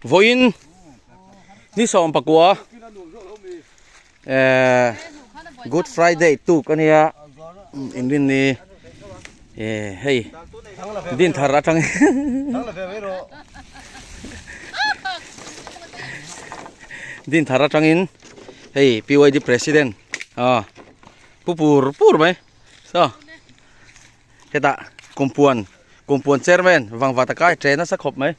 Vawiin ni 19 eh Good Friday tuk ania inrin ni eh hei din thar atang din thar atangin hei PYD president ah pu pur pur mai so Hetah kumpuan kumpuan chairman vangva taka i ṭe nasa khawp mai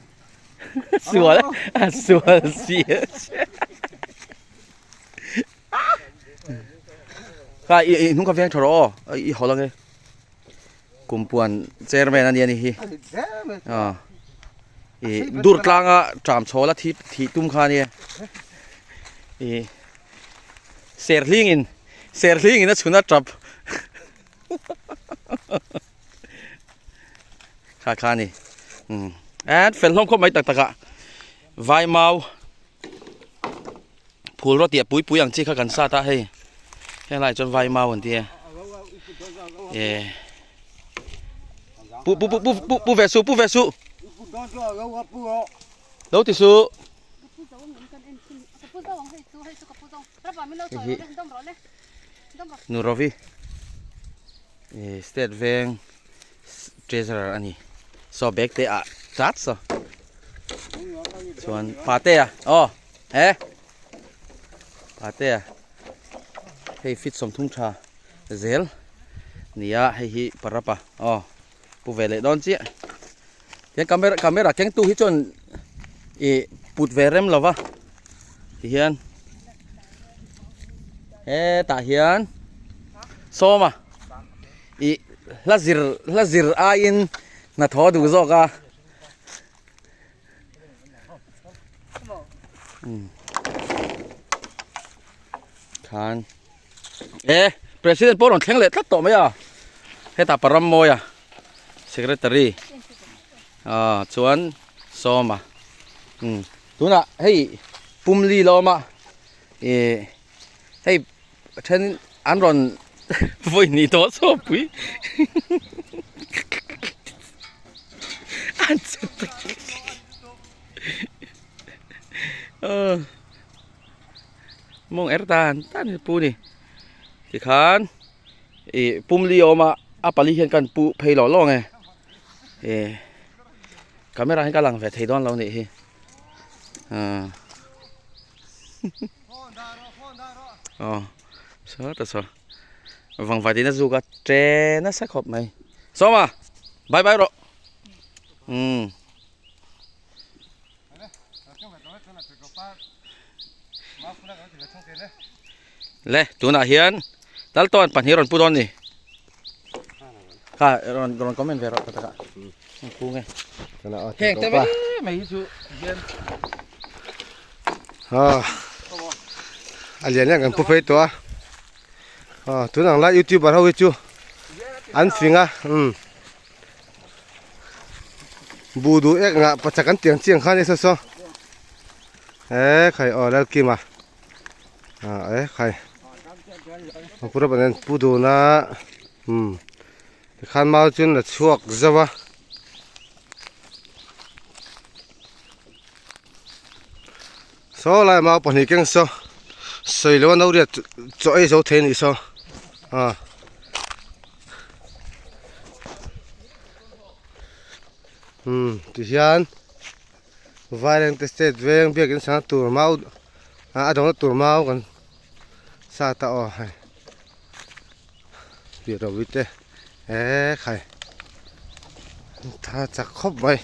sual a sual si kha i i hnung kha veng tha rawh aw i haw lang e kumpuan chairman a nia ni hi a i dur tlanga ṭam chhawla thi thih tum kha ania i serhlingin serhlingin a chhun a ṭap. Kha kha ni um and fel hlawm khawp mai tak tak ah vai mau phul rawt tih pui pui ang chi kha kan sat a hei heng lai chuan vai mau an ti a e pu pu pu pu pu ve su pu ve su lo ti su Nurovi ih state veng treasurer a ni saw bag te ah chat saw chuan pate a aw he pate a hei fit 30 tha zel nia hei hi parapa aw pu ve leh dawn chiah hian camera camera keng tu hi chuan ih put ve rem lova ti hian hetah hian sawma ih hla zir hla zir aiin hnathawh a duh zawk a khan e president pawh rawn thleng leh tlat tawh mai a hetah pa Rammawia secretary ah chuan sawma um tunah hei pumli la awm a ih hei then an rawn vawi hnih tawh chhuak pui an che tak aw mawng er tan tan hi pu ni tikhan ih pumli a awm a a pali hian kan pu phei lawh lawng e ih camera hi ka lang ve thei dawn lo nih hi ah. Aw saw ta saw vangvai tina zuk a tre nasa khawp mai sawma bye bye rawh umm le tunah hian tal tawn pahnih rawn pu dawn ni kha rawn rawn comment ve rawh tak takah pu nge heng te mai mai hi chu hian Ha a lian lian kan pu phei tawh a ha tunang lai youtuber ho hi chu an fing a um buh duh ek ngah pachak an tiang chiang kha a ni saw saw e khai aw Lalkima ah e khai pura panin pu dun a um tikhan mau chu an la chhuak zauh a. Saw lai mau pahnih keng saw sawi lo a no riat chaw ei zo thei a nih saw ah umm tihian Vairengte state veng biakin sangha tur mau a dawhna tur mau kan sa ta aw hei tih ro te ekhai tha chak khawp mai.